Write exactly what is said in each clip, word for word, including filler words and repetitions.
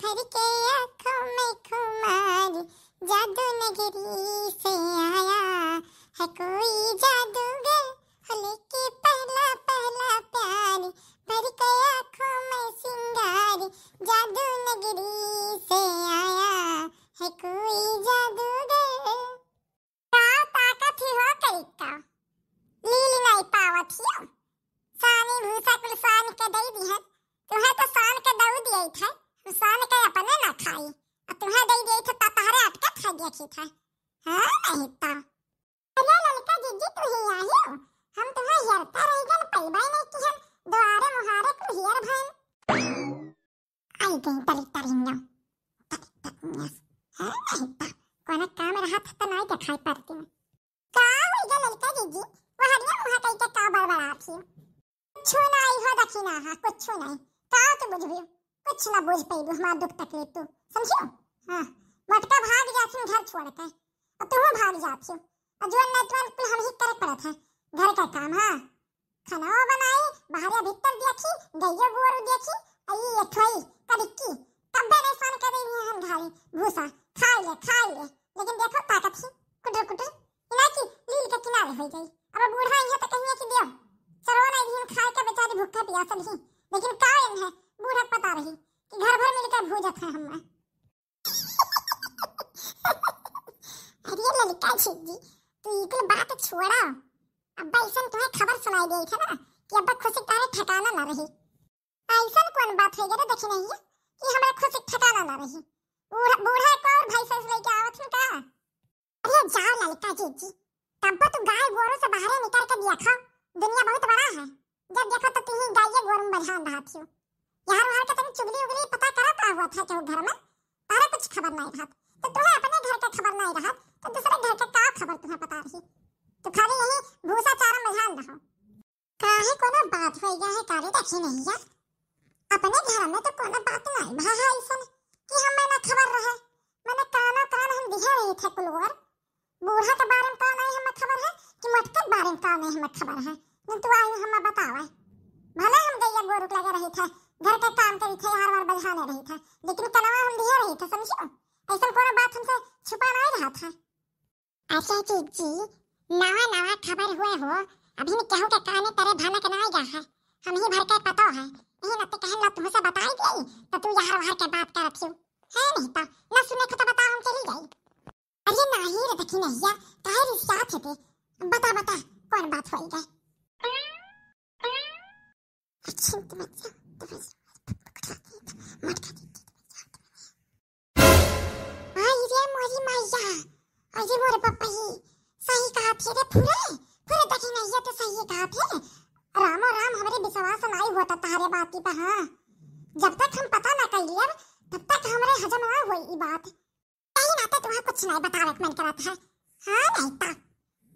भर के आँखों में खुमारी, जादू नगरी से आया है कोई जादूगर, हो लेके पहला पहला प्यार, भर के आँखों में सिंगारी, जादू नगरी से आया है कोई जादूगर। का ताकत ही हो करिका, लील नाई पावत हियो। सानी भूसा कुल सान के दई दिहन। तुहे तो सान के दऊ दियत है, हम सान के अपने ना खाई, आ तुहे दई दियत है, ता तहरे अटकत है, देखित है। हाँ, नहीं तो। अरे ललका जिज्जी, तू ही आयो, हम तुहे हेरता रह गन, पैबा नहीं कि हम द्वारे मुहारे कुल हेर भन। आई गई दलितरिन्या, दलितरिन्या। हाँ, नहीं तो। कोनो काम रहत है तो नहीं दिखाई पड़ती। का होई गे ललका जिज्जी? वहरिया मुहा कई के का बड़बड़ात ही? कुछ नहीं हो दखिना, हाँ, कुछ नहीं। का तू बुझबी? कुछ ना बुझ पैबू हमार दुख तकलीफ तू, समझियो? हाँ, मोटका भाग जाथिन घर छोड़ के, और तू भाग जाथियो। और जो नहीं तुरंत कुल हम ही करे पड़त है घर का काम, हाँ। खाना बनाई, बाहर भीतर देखी, गइयो गोरू देखी, अई ये ठोई करिकी, कब्बे नहीं सान के देई हम घाली, भूसा, खाई ले, खाई ले। लेकिन देखो ताकत ही, कुटर कुटर, इना की लील के किनारे हो गई। अब बूढ़ा इहाँ तो कहिए कि दियो, चलो नहीं दिन खाए के बेचारी भूखा पियासल ही, लेकिन का एन है, बूढ़ा पता रही कि घर भर मिलकर भूजत है हम। अरे ललका झिज्जी, तू ई कुल बात छोड़ा। अब्बा अइसन तुहे खबर सुनाई देत है ना कि अब्बा खुशी के ठिकाना ना रही। अइसन कौन बात होई गे रे दखिनहिया कि हमरा खुशी के ठिकाना ना रही? बूढ़ा, बूढ़ा एक और भैंस वैंस लेके आवत हन का? अरे जाओ ललका जिज्जी, तब तू गाय गोरू से बाहरे निकल के देखो, दुनिया बहुत बड़ा है। जब देखो तो तुही गाये गोरू में बझान रहत हियो। यार वार के तनी चुगली उगली पता करा का हुआ था केहू घर में, तारा कुछ खबर नहीं रहत। तो तुहे अपने घर के खबर नहीं रहत, तो दूसरे घर के का खबर तुहे पता रही? तू खाली यही भूसा चारा में ध्यान रहो। काहे कोनो बात होई गे है का रे दखिनहिया? अपने घर में तो कोनो बात नहीं भा है अइसन कि हमें ना खबर रहे। मने कानो कान हम दिहे रही थे कुल ओर। बूढ़ा के बारे में का नहीं हमें खबर है कि मोटका के बारे में का नहीं हमें खबर है। न तू आई हमें बतावे। भले हम गइया गोरू के लगे रही थे, घर के काम करी थे, हर बार बझाने रही थे, लेकिन कनवा हम दिहे रही थे, समझियो? अइसन कोनो बात हमसे छुपा नहीं रहा था। अच्छा जिज्जी, नवा नवा खबर हुए हो, अभी में केहू के काने तरे भनक नहीं गा है। हम ही भर के पतो है, यही नाते कहन ला तुमसे बताई गई, तो तू यार वार के बात करत हियो। है नहीं तो, ना सुने को तो बताओ, हम चली गई। अरे नाही रे दखिनहिया, काहे रिसियात है ते? बता, बता, कौन बात होई गे? अच्छा, तुम अच्छा, तुम अच्छा, मटका दे, तुम अच्छा। आई रे मोरी मैया, अरे मोरे पप्पा ही, सही कहा थे रे फुरे, फुरे दखिनहिया तो सही कहा थे। रामो राम, हमरे विश्वास नाई होता तारे बाती पे, हाँ। जब तक हम पता ना कर लिया, तब तक हमरे हजम ना होई ई बात। यही नाते तुम्हें कुछ नहीं बतावे के मन करत है। हाँ, नहीं तो।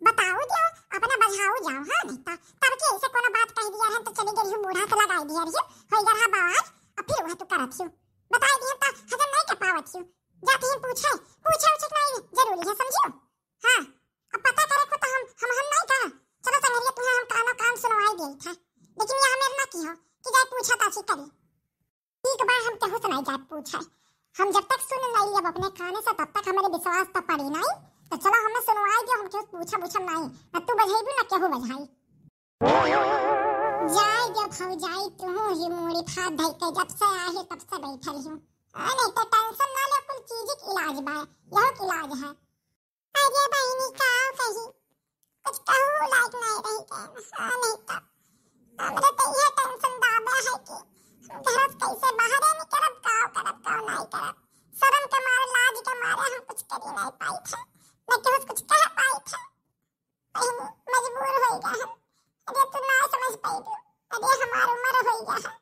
बताओ दियो, अपना बझाओ जाओ, हाँ, नहीं तो। तब के ऐसे कोनो बात कह दिया है तो चली गई हूँ, बूढ़ा के लगाई दिया रही, होई गया बवाल, अब फिर वह तू करत हूँ। बताई दिया तो हजम नहीं कर पावत हूँ। जाते ही पूछे, पूछे उछे नहीं जरूरी है, समझियो? हाँ, अब पता करे को तो हम, हम, हम नहीं कहा। चलो संगरिया, तुम्हें हम कानो कान सुनवाई दिया था, लेकिन यह मेर ना की हो कि जाए पूछा ताछी करे। ठीक बा, हम केहू से नहीं जाए पूछे। हम जब तक सुन नहीं लेब अपने काने से, तब तक हमरे विश्वास तो पड़ी नहीं। तो चलो, हमें सुनवाई दियो, हम केहू पूछा पूछम नहीं, न तू बझाइबू, न केहू बझाई। जाए दियो भौजाई, तू ही मूड़ी फाड़ धई के जब से आए तब से बैठल हूँ। आ, नहीं तो टेंशन ना ले, कुल चीज के इलाज बा, यहो के इलाज है। अरे बहिनी, का कही, कुछ कहू लायक नहीं रही गए। हाँ, नहीं तो हमरा तो यह टेंशन दादा है कि हम घर से कैसे बाहर निकलब, का करब, का नहीं करब। शर्म के मारे, लाज के मारे हम कुछ करी नहीं पाई थे, न केहू से कुछ कह पाई थे। बहिनी, मजबूर हो गया हम। अरे तू ना समझ पाई, अरे हमार उम्र हो गया है।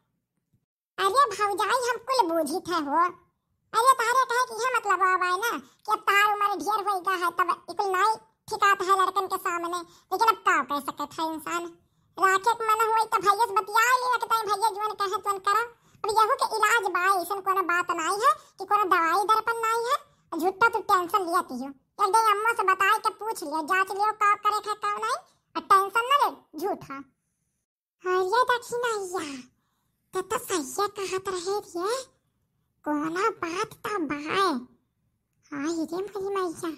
अरे भौजाई, हम कुल बूझित है हो। अरे तारे कहे कि यह मतलब आवा है ना कि अब तार उम्र ढेर होई गा है, तब इकुल नाई ठिकात है लड़कन के सामने, लेकिन अब का कह सकत है इंसान। राखे के मन होई तो भैया से बतिया ले, कि ताई भैया जवन कहे तवन करा। अब यहू के इलाज बा, ऐसन कोनो बात नाई है कि कोनो दवाई दर्पण नाई है। झूठा तू टेंशन लिया तियो। एक दिन अम्मा से बताए के पूछ लियो, जांच लियो का करे है का नाई, और टेंशन ना ले झूठा। हाँ रे दखिनहिया, ते तो सहिए कहत रहे रे। कोनो बात त बाय। हाय रे मोरी मैया,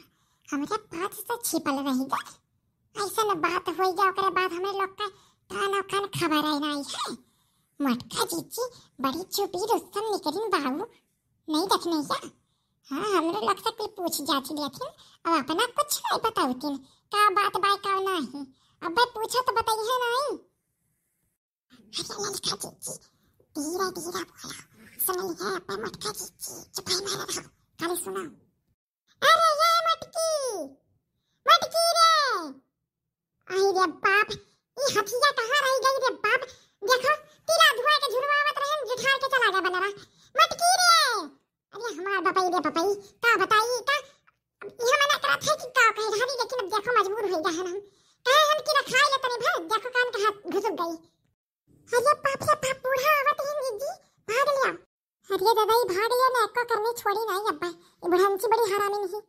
हमरे बात से छिपल रही गए। ऐसन बात होई गए, ओकरे बाद हमरे लोग का कानो कान खबर आई नहीं है। मोटका जीजी बड़ी चुपी रुस्तम निकरिन बाबू, नहीं देखने क्या? हाँ, हमरे लोग से कुल पूछ जाच लिया थी, अब अपना कुछ नहीं बतावतीन, का बात बाय का नहीं। अब पूछो तो बताइए नहीं। अरे ललका जीजी, धीरे धीरे बोला, सुन लिया पे मोटका जीजी, चुपाई मारे रहो, खाली सुनो। अरे ये मटकी, मटकी रे। आई रे बाप, ई हथिया कहाँ रह गई रे बाप? देखो, तिला धुआ के झुरवावत रहन, जुठार के चला गया बनरा। मटकी रे। अरे हमार बपई रे बपई, का बताई का? अब इहाँ मना करत है कि का कहे रहनी, लेकिन अब देखो मजबूर हो गया है हम। कहे हम कि रखाई ले तनी भर, देखो कान के हाथ घुसुक गई। अरे बाप रे बाप, बूढ़ा आवत है जीजी, भाग लिया। अरे दादा, ई भाग लिया ना, एको करनी छोड़ी नहीं अब्बा। ई बुढ़ंची बड़ी हरामी नहीं।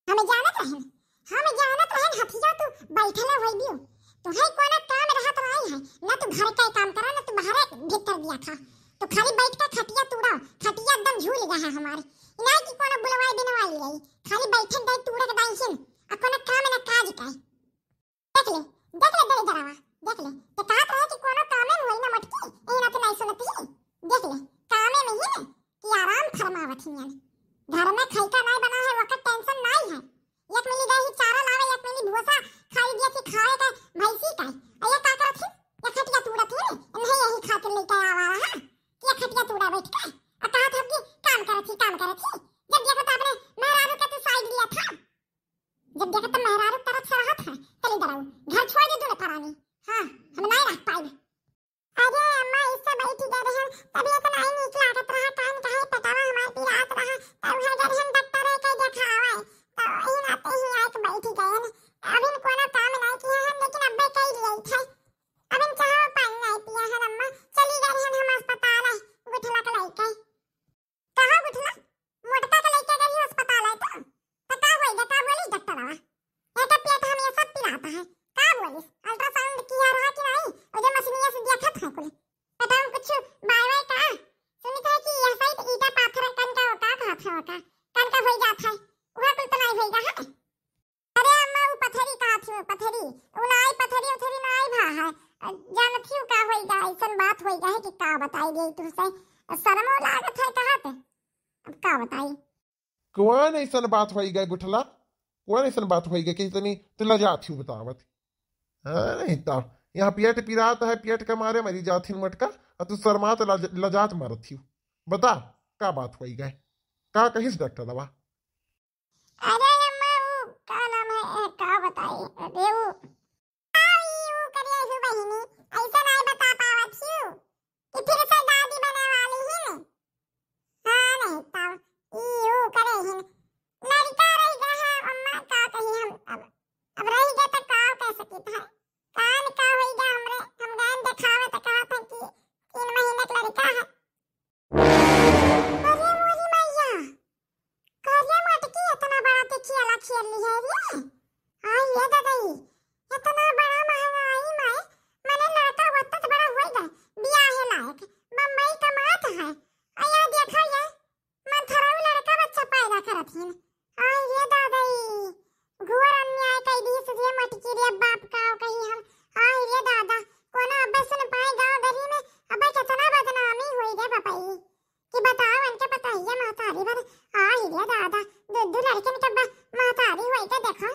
हमें जानत रहन, हमें जानत रहन हथिया तू बैठला होई दियो। तो है कोनो काम रहत नहीं है, ना तू घर का काम करा, ना तू बाहर भीतर दिया था। तो खाली बैठ के खटिया तूड़ा, खटिया एकदम झूल गया है हमारे। इनाई की कोनो बुलवाई बिनवाई ले, खाली बैठक दाई तूड़े के दाई सिन, आ कोनो काम ना काज का। देख ले, देख ले दलिदरवा, देख ले। तो कहत रहे कि कोनो कामे में होई ना मटकी, एही नाते नहीं सुनती। देख ले, कामे में ही ना कि आराम फरमावत हियन। घर में खैका नहीं बना है, ओकर टेंशन नहीं है। एक मिली गई ही चारा लावे, एक मिली भूसा खाई दिया कि खाए के भैंसी का। आ ये का करत ही? ये खटिया तूड़त ही रे, नहीं यही खातिर लेके आवा रहा कि ये खटिया तूड़ा बैठ के। आ कहत हम कि काम करत ही, काम करत ही। जब देखो तो अपने मेहरारू के तू साइड लिया था। जब देखा तो मेहरारू तरफ से रहत है, चली दराऊ, घर छोड़ दे दूर परानी। हाँ, हम नहीं रह पाई। अरे अम्मा, इससे बैठी गए रहन, तबीयत नहीं नीक लागत रहा, कान कहे पेटवा हमार पिरात रहा, तब उहे गए रहन डॉक्टर के देखावे, तो वही नाते ही आके बैठी गए रहन। अभी कोनो काम नहीं किया हम, लेकिन अब्बे कह दिए थे। अभी चाहो पानी नहीं पिया है अम्मा, चली गए रहन हम अस्पताल है, गुठला के लेके। कहाँ गुठला? मोटका के लइके गई अस्पताल है तो? तो का होई गा, का बोलिस डॉक्टरवा? एका पेट हमेशा पिराता है। का बोलिस? अल्ट्रासाउंड किया रहा कि नहीं? ओजे मशीनिया से देखत है कुल। पेटवा में कुछ बाय वाय का? सुनित है कि यह साइड ईटा पाथर कन का होता, का था का? कन का होई जात है। उहा कुल तो नहीं होई गा है। अरे अम्मा, उ पथरी कहत ही, पथरी। उ नाई पथरी, उथरी नाई भा है। अ, जानत ही का होई गा, ऐसन बात होई गा है कि का बताई दे तुमसे। शर्मो लागत है कहत। अब का बताई? कौन ऐसन बात होई गा गुठला? कौन ऐसन बात होई गा कि इतनी तू लजात ही बतावत? हाँ, नहीं तो यहाँ पेट पिरात है, पेट के मारे मरी जात ही मटका, और तू शर्मात लज-, लजात मरत ही। बता, का बात होई गा? का कहिस डॉक्टरवा? अरे अम्मा, उ का नाम है, ए, का बताई? अरे उ, आ, ई उ करे ही बहिनी, ऐसे नहीं बता पावत ही कि फिर से दादी बने वाली ही ने। हाँ, नहीं तो ई उ करे ही। लड़का रह गया है अम्मा, का कही हम अब, अब रह गया तो का कह सकी था। कान का होई गया हमरे, हम गए देखावे तो कहा था कि तीन महीने का लड़का है। अरे मोरी मैया, करिया मटकी इतना बड़ा ते खियाला खेल ली है रे। आई ये दादाई, इतना बड़ा महंगाई में, मने लड़का ओतना बड़ा होई गए, बियाहे लायक, बम्बई कमात है। आ या देखा ये, मंथरऊ लड़का बच्चा पैदा करत हिन। आई ये दादाई, घोर अन्याय कई दीस रे मटकी रे बाप, का कही हम। आई रे दादा, कोनो अब्बे सुन पाए गाँव गली में, अब्बे कितना बदनामी होई रे बपई। कि बताओ इनके पतहिया महतारी बन। आई रे दादा, दू दू लड़कन के ब-, महतारी होई के देखो,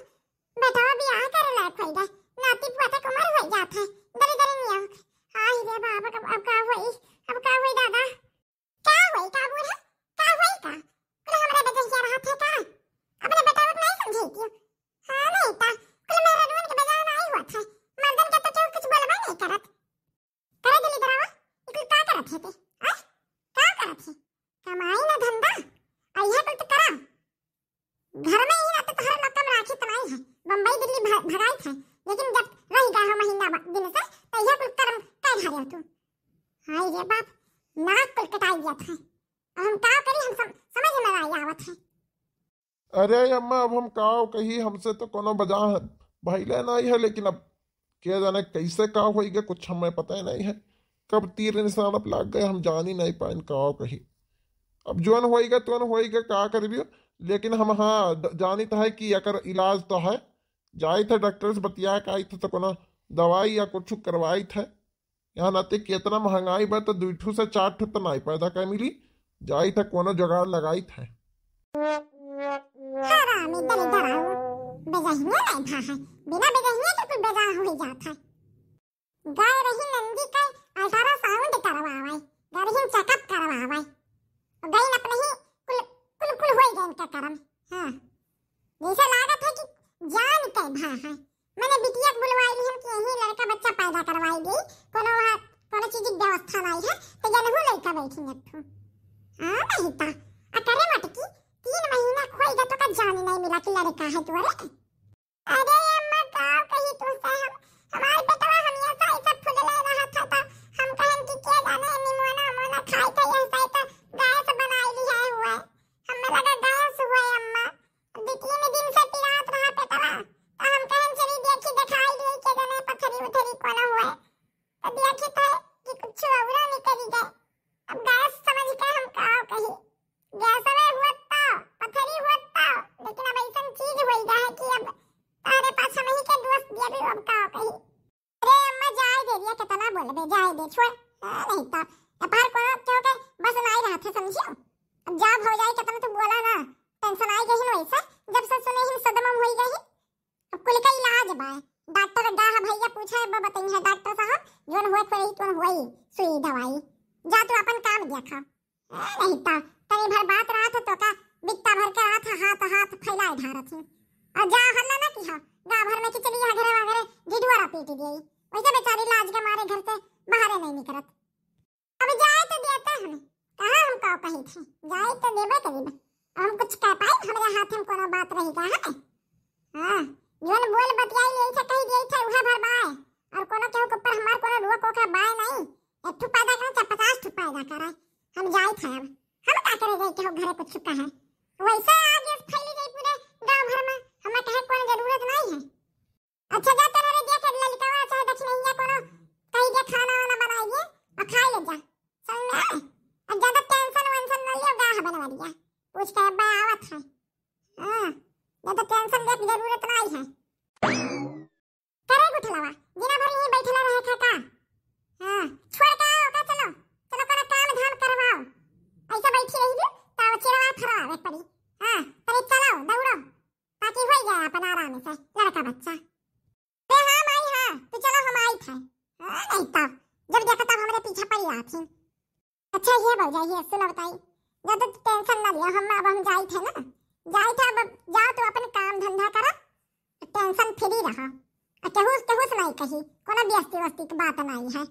बेटवा बियाह करे लायक होई गए, नाती पोता के उम्र होई जात है, दरी दरी निया। आई रे बाबा, अब, अब का होई, अब का होई दादा? का होई का बूढ़ा? का होई का? कुल हमरा बेजहिया रहत है का? अपने बेटा को नहीं समझे क्यों? हाँ नहीं ता, कुल मेहरारुअन के बेजाय नहीं हुआ था। मर्दन के तो केहू कुछ बोलबे नहीं करत। करे दिली दरावा, ई कुल का करत है ते? आ? का करत है? कमाई ना धंधा, आ यह कुल तो करा। घर में ही ना तो तोहरे लोग कम राखी तो नहीं है, बम्बई दिल्ली भ-, भगाई थे, लेकिन जब रह गया हो महीना ब-, दिन से, तो यह कुल कर्म कर धरे तू। हाय रे बाप, नाक कुल कटाई गया था। अब हम का करी, हम सम-, समझ में नहीं आवत है। अरे अम्मा, अब हम का कही, हमसे तो कोनो बजा है, भइले नहीं है, लेकिन अब के जाने कैसे का होई गए, कुछ हमें पता ही नहीं है। कब तीर निशान अब लाग गए, हम जानी नहीं पाइन का कही। अब जोन होइगा तोन होइगा, का करबियो। लेकिन हम हाँ द-, जानित है कि एकर इलाज तो है, जाइत है डॉक्टर से बतिया के आइत है तो कोनो दवाई या कुछ करवाइत है। यहाँ नाते कितना महंगाई बा तो दुई ठू से चार ठू तो नाई पैदा कर मिली, जाइत है कोनो जुगाड़ लगाइत है। हरामी दलिद्दर आऊ, बेजहिया नहीं भा है, बिना बेजहिया के कुल बेजा हो जात है। गए रही नंदी के अल्ट्रासाउंड करवावे, गए रही चेकअप करवावे। गई अपने ही कुल, कुल, कुल होई गए इनका करम। हाँ, जैसे लागत है कि जान के भा है। मैंने बिटिया के बुलवाई रही कि यही लड़का बच्चा पैदा करवाई दी, कोनो वहाँ, कोनो चीज की व्यवस्था नहीं है, तो जनहू लड़का बैठी न तू। हाँ, नहीं तो। आ करे मटकी, तीन महीना खोई गए तो का जान नहीं मिला कि लड़का है तोरे। अरे अम्मा, का कही तुमसे हम, हमार बेटवा हमेशा ऐसे फुलले रहत है, तो हम कहन कि के जाने निमोना उमोना खाई थे, ऐसा तो गैस बनाई लिया हुआ है। हमें लगा गैस हुआ है अम्मा, दो तीन दिन से पिरात रहा पेटवा, तो हम कहन चली देखी दिखाई दी के जाने पथरी उथरी कोनो हुआ है। तो देखी थे कि कुछ औरा निकल गए। अब गैस समझ के हम का कही, गैसवे हुआ तो, पथरी हुआ तो, लेकिन अब ऐसन चीज होई गए है कि अब तोहरे पास हम ही के दोस्त दिया भी अब का कही। अरे अम्मा, जाए दे रिया, कितना बोलबे, जाए दे, छोड़। हाँ, नहीं तो, अपार कोनो क्यों के बस नाई रहत है, समझियो। अब जा भौजाई, कितना तू बोला ना, टेंशन आई गई है वैसे, जब से सुने ही सदमा होई गई। अब कुल का इलाज बा, डॉक्टर गाह भैया पूछे, अब बताई है डॉक्टर साहब, जोन हुए खोई, तुन हुई, सुई दवाई, जा तू अपन काम देखा। ए, नहीं तो, तनी भर बात रहत है तो का, बित्ता भर के रहत है, हाथ, हाथ फैलाए धारत है। और जा हल्ला ना किहा, गाँव भर में कि चली यहाँ घरे वगैरह ढिढुआरा पीट दिए। वैसे बेचारी लाज के मारे घर से बाहरे नहीं निकलत। अब जाए तो देते हमें, कहाँ हम का कही थे, जाए तो देबे करीब। अब हम कुछ कह पाए, हमारे हाथ में कोनो बात रही का है? हाँ, जोन बोल बतियाई ले से कही दिए थे, उहे भर बाय। और कोनो केहू के ऊपर हमार कोनो रोक ओक बाय नहीं। एक ठो पैदा करे, चाहे पचास ठो पैदा करे, हम जाई थे अब। हम का करे जाई केहू घरे कुछ कहे? वैसे आगे फैली जाई पूरे गाँव भर में, हमें कहे कोनो जरूरत नहीं है। अच्छा, जा तोरे दिया के ललिकावा चाहे दक्षिणैया कोनो कही दे खाना वाना बनाइए और खाई ले जा, समझ में आए? अब ज्यादा टेंशन वेंशन न लियो, गाह बनवा दिया। पूछ के अब्बा आवत है। हाँ, ज्यादा टेंशन ले के जरूरत नहीं है। करे गुठलवा, दिना भर यहीं बैठला रहे था का? हाँ, छोड़ के आओ का, चलो, चलो कोनो काम धाम करवाओ। ऐसे बैठी रही भी, तब चिड़वा फरवावे पड़ी। हाँ, तनी चलो, दौड़ो, ताकि हो जाए अपन आराम से लड़का बच्चा। अरे हाँ माई, हाँ, तू चलो, हम आई थे। हाँ, नहीं तो, जब देखो तब हमरे पीछे पड़ी आती। अच्छा, ये भौजाई, ये सुनो बताई, ज्यादा टेंशन ना लियो, हम अब हम जाई थे ना, जाई थे, अब जाओ तू अपन काम धंधा करो, टेंशन फ्री रहो, और केहू, केहू से नहीं कही, कोनो बेइज्जती वस्ती की बात नहीं है।